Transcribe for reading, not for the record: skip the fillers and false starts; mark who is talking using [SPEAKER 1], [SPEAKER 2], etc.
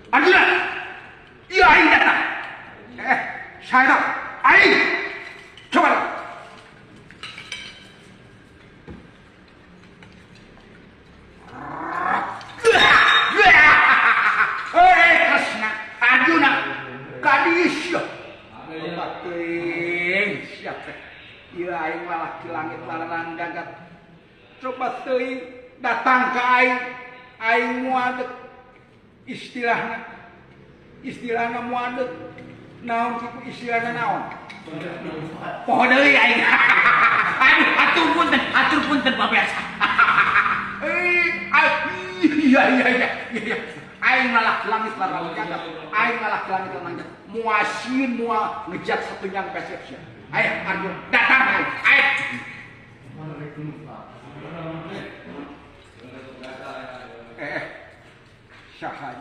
[SPEAKER 1] Arjuna, iya aing datang. Saya aing. Coba. Kresna, Arjuna, kadis. Teuing siap teh. Ieu aing lalaki langit lalarang jagat. Coba teuing datang ka aing, aing muadek istilahna. Istilahna muadek. Naon kitu istilahna naon?
[SPEAKER 2] Poho deui aing. Aduh, atur punten pamirsa.
[SPEAKER 1] Iya iya iya iya. Aing lalaki langit lalarang jagat. Aing lalaki langit lalarang jagat. Muasin mua ngejat satu yang persepsi. Ayo Arjun datang ayo. Ayo. Saha